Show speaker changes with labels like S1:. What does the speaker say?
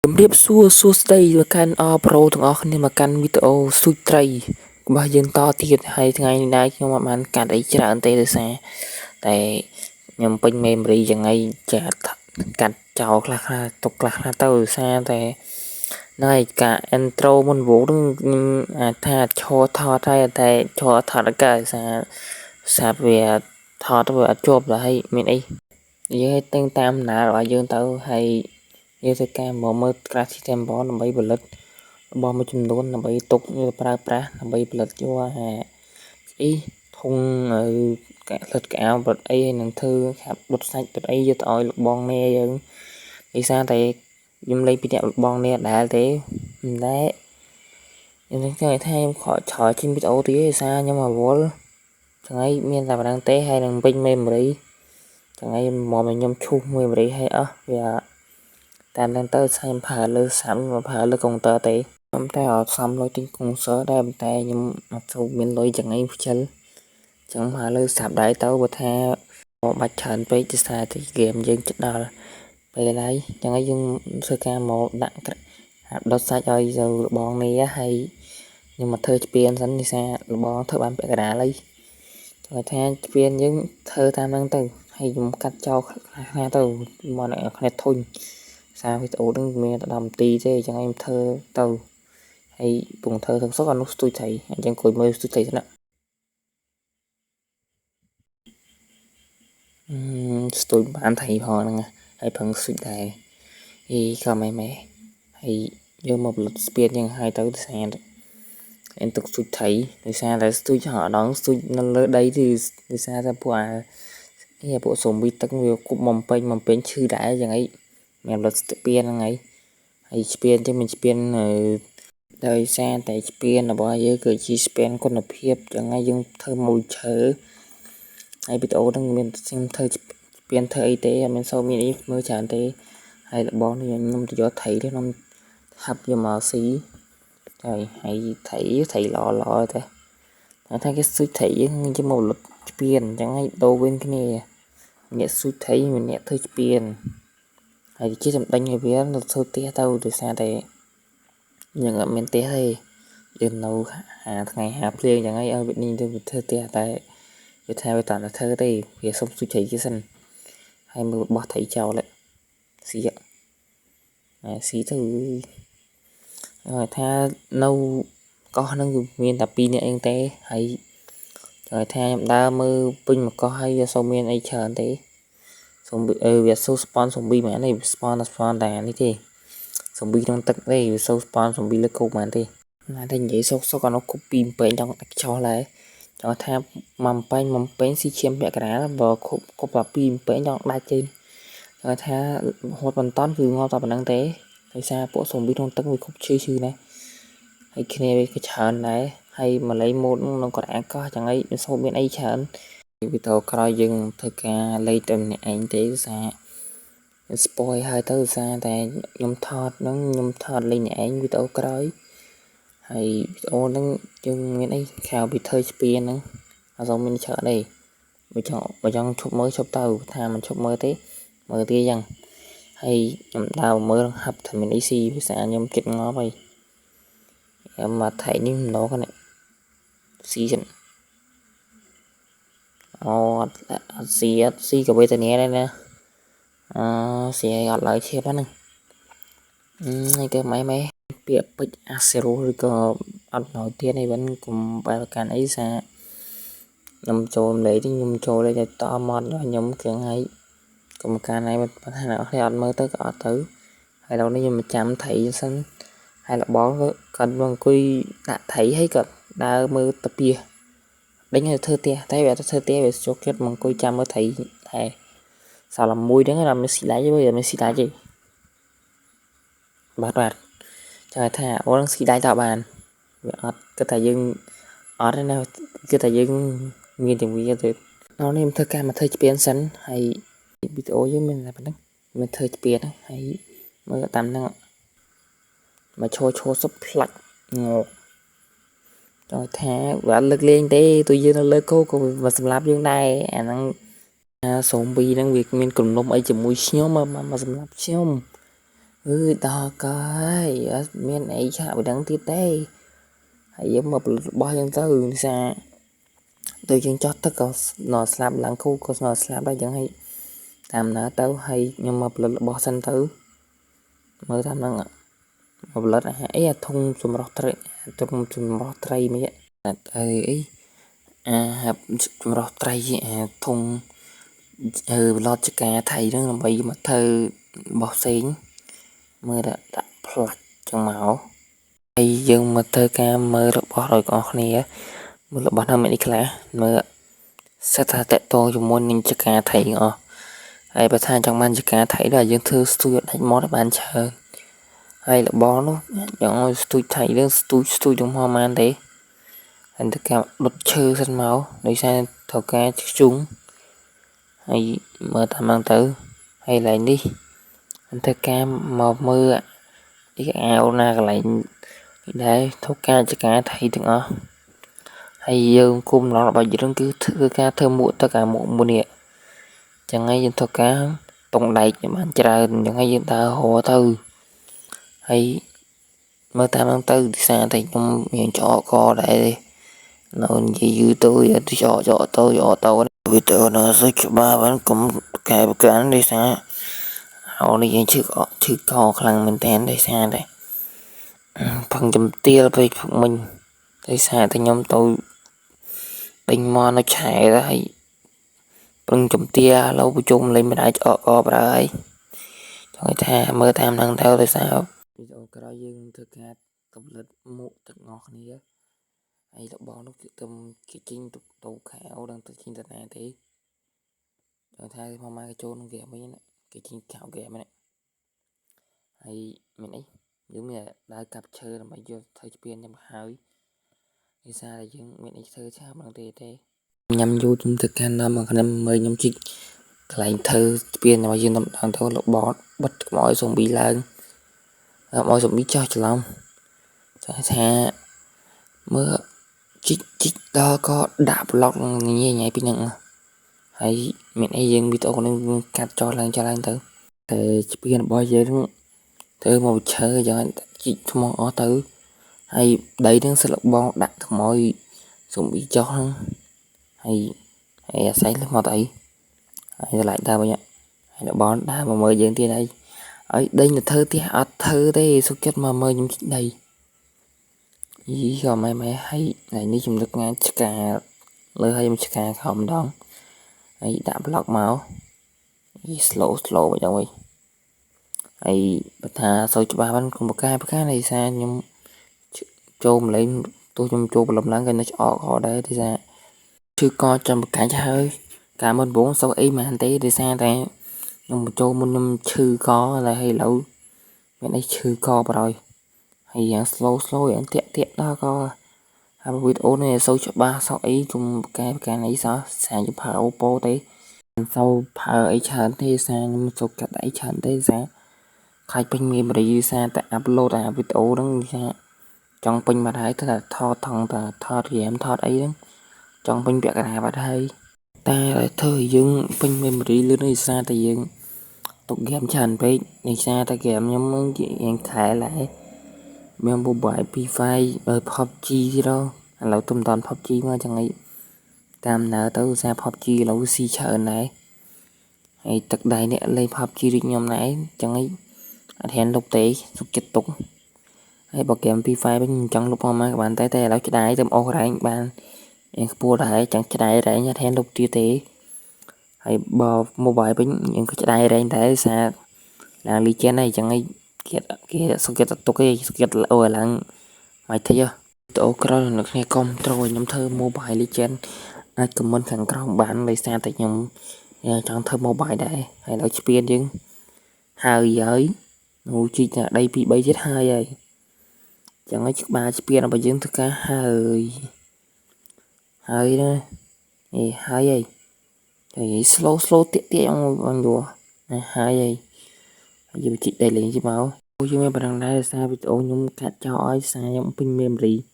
S1: ជំរាបសួរសួស្តីមកកាន់អប្រូទាំងអស់គ្នាមកកាន់វីដេអូស្ទូចត្រីរបស់យើងតទៀតហើយថ្ងៃនេះដែរខ្ញុំអត់បានកាត់អីច្រើនទេដោយសារតែខ្ញុំពេញ memory យ៉ាងໄງចាកាត់ចោលខ្លះខ្លះទុកខ្លះខ្លះទៅដោយសារតែហ្នឹងហើយការ intro មុនវងហ្នឹងខ្ញុំអាចថាឈរថតហើយតែឈរថតអត់កើតដោយសារសាប់វាថតវាអត់ជាប់ដល់ហើយមានអីយើងឲ្យទាំងតាមដំណើររបស់យើងទៅហើយយើងធ្វើការមកមើល Crafting Table ដើម្បីផលិតរបស់មួយចំនួនដើម្បីទុកយកប្រើប្រាស់ដើម្បីផលិតយកអាស្អីធុងកាក់ផលិតកៅអៅផលិតអីហើយនឹងធ្វើខាប់ដុតសាច់ដុតអីយកទៅឲ្យលោកបងនេះយើងដោយសារតែខ្ញុំលេងពីអ្នកលោកបងនេះដែរទេមិនដែរខ្ញុំនឹងថាខ្ញុំខកឆោចេញវីដេអូទៀតដោយសារខ្ញុំរវល់ថ្ងៃមានតែប៉ុណ្្នឹងទេហើយនឹងពេញ memory ថ្ងៃមកខ្ញុំឈូស memory ហើយអស់វាតាមហ្នឹងទៅខ្ញុំប្រើលើសាំមកប្រើលើកុំព្យូទ័រទេខ្ញុំតែអត់សមលុយទិញកុំព្យូទ័រដែរប៉ុន្តែខ្ញុំអត់សូវមានលុយចឹងឯងខ្ជិលចឹងប្រើលើសាប់ដែរទៅបើថាបាច់ច្រើនពេកដោយសារតែហ្គេមយើងចិត្តដល់ពេលហើយចឹងហើយយើងធ្វើការមកដាក់ដុតសាច់ឲ្យទៅលបងនេះហើយខ្ញុំមកធ្វើស្ពានសិនដោយសារលបងធ្វើបានពាក់កណ្ដាលហើយគាត់ថាស្ពានយើងធ្វើតាមហ្នឹងទៅហើយខ្ញុំកាត់ចោលខ្លះៗទៅមកអ្នកគ្នាធុញសារវីដេអូហ្នឹងមានតែ10នាទីទេអញ្ចឹងខ្ញុំធ្វើទៅហើយពងធ្វើទៅសុកអានោះស្ទូចត្រីអញ្ចឹងគួយមើលស្ទូចត្រីសិនណាស្ទូចបានត្រីផងហ្នឹងហើយប្រឹងស្ទូចដែរអីក៏ម៉ែម៉ែហើយយកមកផលិតស្ពានយ៉ាងហើយទៅដោយសារអិនទុកស្ទូចត្រីដោយសារតែស្ទូចហដងស្ទូចនៅលើដីគឺដោយសារតែពួកអានេះពួកសូមីទឹកវាគប់បំពេញបំពេញឈឺដែរយ៉ាងអីមានផលិតស្ពានហ្នឹងហើយហើយស្ពានចឹងមានស្ពានដោយសារតែស្ពានរបស់យើងគឺជាស្ពានគុណភាពចឹងហើយយើងធ្វើមួយឈើហើយវីដេអូហ្នឹងមានខ្ញុំធ្វើស្ពានធ្វើអីទេអត់មានសូវមានអីមើលច្រើនទេហើយរបស់នេះខ្ញុំទៅយកត្រីទេខ្ញុំហាប់យកមកស៊ីហើយហើយត្រីត្រីល្អល្អទេតែថាគេស៊ុយត្រីយើងជាមកលុតស្ពានអញ្ចឹងហើយដូរវិញគ្នាម្នាក់ស៊ុយត្រីម្នាក់ធ្វើស្ពានហើយជាសម្ដេញឲ្យវាទៅធ្វើផ្ទះទៅដោយសារតែយើងអត់មានផ្ទះទេយើងនៅហាថ្ងៃហាភ្លៀងអញ្ចឹងហើយឲ្យវានេះទៅធ្វើផ្ទះតែវាថាវាតតែធ្វើទេវាសុំស៊ុយត្រីជាសិនហើយមើលបោះត្រីចោលស៊ីស៊ីទៅហើយថានៅកោះហ្នឹងគឺមានតែ2នាក់អីទេហើយហើយថាខ្ញុំដើរមើលពេញមកកោះហើយវាសូវមានអីច្រើនទេសូមវាសូវ spawn សូមប៊ីមែនទេ spawn spawn តែនេះទេសូមប៊ីក្នុងទឹកទេវាសូវ spawn សូមប៊ីលើគោកមែនទេណាតែនិយាយសុកសុកអានោះគប់ពីពេញចង់ដាច់ចោលដែរចង់ថាមួយពេញមួយពេញស៊ីឈាមពាក់កណ្ដាលបើគប់គប់តែពីពេញចង់ដាច់ទេចង់ថាហត់បន្តគឺងាប់តែប៉ុណ្្នឹងទេដោយសារពួកសូមប៊ីក្នុងទឹកវាគប់ឈឺឈឺណាស់ហើយគ្នាវាក៏ច្រើនដែរហើយម៉ាឡៃម៉ូតនឹងក៏អាកោះចឹងអីមិនសូវមានអីច្រើនវីដេអូក្រោយយើងធ្វើការលេងតែម្នាក់ឯងទេសារ spoil ហើយទៅសារតែខ្ញុំថតហ្នឹងខ្ញុំថតលេងអ្នកឯងវីដេអូក្រោយហើយវីដេអូហ្នឹងយើងមានអីក្រៅពីធ្វើស្ពានហ្នឹងអត់សូវមានច្រើនទេបើចង់បើចង់ឈប់មើលឈប់ទៅថាមិនឈប់មើលទេមើលទៀតយ៉ាងហើយខ្ញុំដើរមើលហាប់ថាមានអីស៊ីភាសាខ្ញុំចិត្តងាប់ហើយខ្ញុំមកថៃនេះម្ដងហ្នឹងស៊ីចឹងអូអត់អត់ស៊ីអត់ស៊ីក៏វេទនាដែរណាអឺស៊ីឲ្យអត់ឡើយឈៀបហ្នឹងនេះគេម៉ែម៉ែពាក្យពេចអាសេរ៉ូឬក៏អត់ណយទៀតអីវិញកុំបែបកាន់អីសាខ្ញុំចូលលេខខ្ញុំចូលលេខតមកខ្ញុំគៀងហើយកុំកាន់អីបើថាអ្នកគ្នាអត់មើលទៅក៏អត់ទៅហើយដល់នេះខ្ញុំចាំត្រីសិនហើយលបងគាត់មកអង្គុយដាក់ត្រីហើយគាត់ដើរមើលតាពីដេញឲ្យធ្វើផ្ទះតែវាធ្វើផ្ទះវាជោគចិត្តមកអង្គុយចាំមើលត្រីតែសាឡមួយហ្នឹងណាមានស៊ីដាច់ទេមានស៊ីដាច់ទេបាទបាទចង់ថាអូនឹងស៊ីដាច់តបានវាអត់គិតថាយើងអត់ទេណាគិតថាយើងមានទាំងវាទៅដល់នេះខ្ញុំធ្វើការមកធ្វើស្ពានសិនហើយវីដេអូយើងមានតែប៉ុណ្្នឹងមានធ្វើស្ពានហើយមើលតាមហ្នឹងមកឈរឈរសុបផ្លាច់ងកចង់ថាវាអត់លើកលែងទេទោះយើងនៅលើគោក៏មកសម្លាប់យើងដែរអាហ្នឹងសូមវីហ្នឹងវាមានគំនុំអីជាមួយខ្ញុំមកសម្លាប់ខ្ញុំ អឺដល់កហើយអត់មានអីឆាកពីដឹងទៀតទេហើយយើងមកផលិតរបស់យើងទៅភាសាទៅយើងចោះទឹកក៏ណស្លាប់ឡើងគូក៏ណស្លាប់ដែរចឹងហើយតាមណាទៅហើយខ្ញុំមកផលិតរបស់សិនទៅមើលតាមហ្នឹងមកផលិតអាអីអាធុងសម្រស់ត្រីធុងសម្រស់ត្រីមិនអីអីអាចម្រោះត្រីអាធុងប្លត់ចកាថៃហ្នឹងដើម្បីមកធ្វើរបស់ផ្សេងមើលដាក់ផ្លាច់ចឹងមកហើយយើងមកធ្វើការមើលរបស់ដោយបងប្អូនគ្នាមើលរបស់ហ្នឹងមានអីខ្លះមើលសិតថាតកតងជាមួយនឹងចកាថៃអស់ហើយបើថាចង់បានចកាថៃដល់យើងធ្វើស្ទួយដាច់មាត់បានច្រើនហើយរបស់នោះយ៉ាងឲ្យស្ទួយថៃរឿងស្ទួយស្ទួយទាំងមកបានទេហើយទៅការដុតឈើសិនមកដោយសារត្រូវការខ្ជុងហើយមើលតាមហ្នឹងទៅហើយកន្លែងនេះធ្វើការមកមើលអីអាវណាកន្លែងដែលធ្វើការចកាថៃទាំងអស់ហើយយើងគុំឡងរបស់យើងគឺធ្វើការធ្វើមួកទឹកអាមួកមួយនេះចឹងហើយយើងធ្វើការតុងដែកបានច្រើនចឹងហើយយើងដើររកទៅហើយមើលតាមហ្នឹងទៅដោយសារតែខ្ញុំមានច្អកកដែរនៅនិយាយយូរទៅច្អកច្អកទៅច្អកទៅវីដេអូនោះសុខច្បាស់បានកុំកែប្រកាន់ដោយសារហើយនេះយើងឈឺឈឺកខ្លាំងមែនតើដោយសារតែផឹងចំទៀលពេកមិញដោយសារតែខ្ញុំទៅដេញមកនៅឆែទៅហើយប្រឹងចំទាឥឡូវប្រជុំលេងមិនអាចអកកប្រើហើយចង់ថាមើលតាមហ្នឹងទៅដោយសារវីដេអូក្រោយយើងធ្វើការកម្រិតមុខទាំងអស់គ្នាហើយរបស់នោះគឺទៅគេចេញទៅទៅខៅដល់ទៅចេញទៅណាទេចង់ថាមកមកគេចូលក្នុងហ្គេមវិញណាគេចេញខៅហ្គេមហ្នឹងហើយមានអីយើងមានដើរកាប់ឈើដើម្បីយកធ្វើស្ពានចាំហើយដោយសារតែយើងមានអីធ្វើឆាប់ហ្នឹងទេទេញ៉ាំយូរខ្ញុំធ្វើការនាំមកខ្ញុំមើលខ្ញុំជីកកន្លែងធ្វើស្ពានរបស់យើងដល់ទៅរបតបិទកុំឲ្យសូមប៊ីឡើងកុំឲ្យសូមប៊ីចោះច្រឡំថាមើលជីកជីកដល់ក៏ដាក់ប្លុកញ៉ៃញ៉ៃពីហ្នឹងហើយមានអីយើងវីដេអូនេះកាត់ចោលឡើងចោលឡើងទៅតែស្ពានរបស់យើងធ្វើមកឈើយ៉ាងជីកថ្មអស់ទៅហើយដីហ្នឹងសិតលបងដាក់ថ្មឲ្យសូមប៊ីចោះហ្នឹងហើយហើយអាស្រ័យមកទៅអីហើយតម្លៃដើមវិញហើយរបស់ដើមមកមើលយើងទៀតហើយឲ្យដេញទៅធ្វើផ្ទះអត់ធ្វើទេសុខចិត្តមកមើលខ្ញុំជីកដីយីក៏ម៉ែម៉ែហើយថ្ងៃនេះខ្ញុំនឹកងាឆ្កាលើឲ្យខ្ញុំឆ្កាខំម្ដងហើយដាក់ប្លុកមកយី slow slow អញ្ចឹងវិញហើយបើថាសូវច្បាស់បានកុំប្រកែប្រកែដោយសារខ្ញុំចូលម្លេងទោះខ្ញុំចូលព្រលឹមឡើងក៏នៅឆ្អកខដែរដោយសារឈឺកចាំប្រកាច់ហើយកាលមុនបងសូវអីមិនទេដោយសារតែខ្ញុំបញ្ចូលមុនខ្ញុំឈឺកតែហើយឥឡូវមានអីឈឺកបណ្ដោយហើយយ៉ាង slow slow យ៉ាងតាក់តាក់ដល់ក៏ហើយវីដេអូនេះសូវច្បាស់សោះអីគុំប្រកែប្រកែអីសោះសារខ្ញុំប្រើ Oppo ទេមិនសូវប្រើអីច្រើនទេសារខ្ញុំសូវកាត់អីច្រើនទេសារខ្លាចពេញ memory សារតែ upload អាវីដេអូហ្នឹងថាចង់ពេញបាត់ហើយតែថតថងតែថតហ្គេមថតអីហ្នឹងចង់ពេញពាក់កណ្ដាលបាត់ហើយតែធ្វើឲ្យយើងពេញ memory លឿននេះសារតែយើងទុកហ្គេមច្រើនពេកដោយសារតែហ្គេមខ្ញុំហ្នឹងជាងខែដែរមាន Mobile Free Fire PUBG ទៀតឥឡូវទុំតាន់ PUBG មកចឹងអីតាមណើទៅសារ PUBG ឥឡូវស៊ីច្រើនដែរហើយទឹកដៃអ្នកលេង PUBG ដូចខ្ញុំដែរចឹងអីអត់ហ៊ានលុបទេសុខចិត្តទុកហើយបើហ្គេម Free Fire វិញចង់លុបមកមកក៏បានតែតែឥឡូវឆ្ដាយទៅអូសរែងបានយ៉ាងខ្ពស់ដែរចង់ឆ្ដាយរែងអត់ហ៊ានលុបទៀតទេហើយបើ mobile វិញយើងក៏ឆ្ដាយរែងដែរសារឡើង Legend ហើយចឹងអីគេគេសុខចិត្តទុកឯងសុខចិត្តអូឡើងមកតិចវីដេអូក្រោយអ្នកគ្នាកុំត្រូវឲ្យខ្ញុំធ្វើ Mobile Legend អាច comment ខាងក្រោមបានដោយសារតែខ្ញុំចង់ធ្វើ mobile ដែរហើយដល់ស្ពានយើងហើយហើយនោះជីកតែដី2 3ទៀតហើយហើយចឹងហើយក្បាលស្ពានរបស់យើងធ្វើការហើយហើយណាអេហើយហើយហើយ slow slow តាក់តាក់អញយល់ណាហើយហើយយើងជីកដីលេងជិះមកយើងមានប៉ុណ្ណឹងដែរដោយសារវីដេអូខ្ញុំកាត់ចោលឲ្យសារខ្ញុំពេញ memory។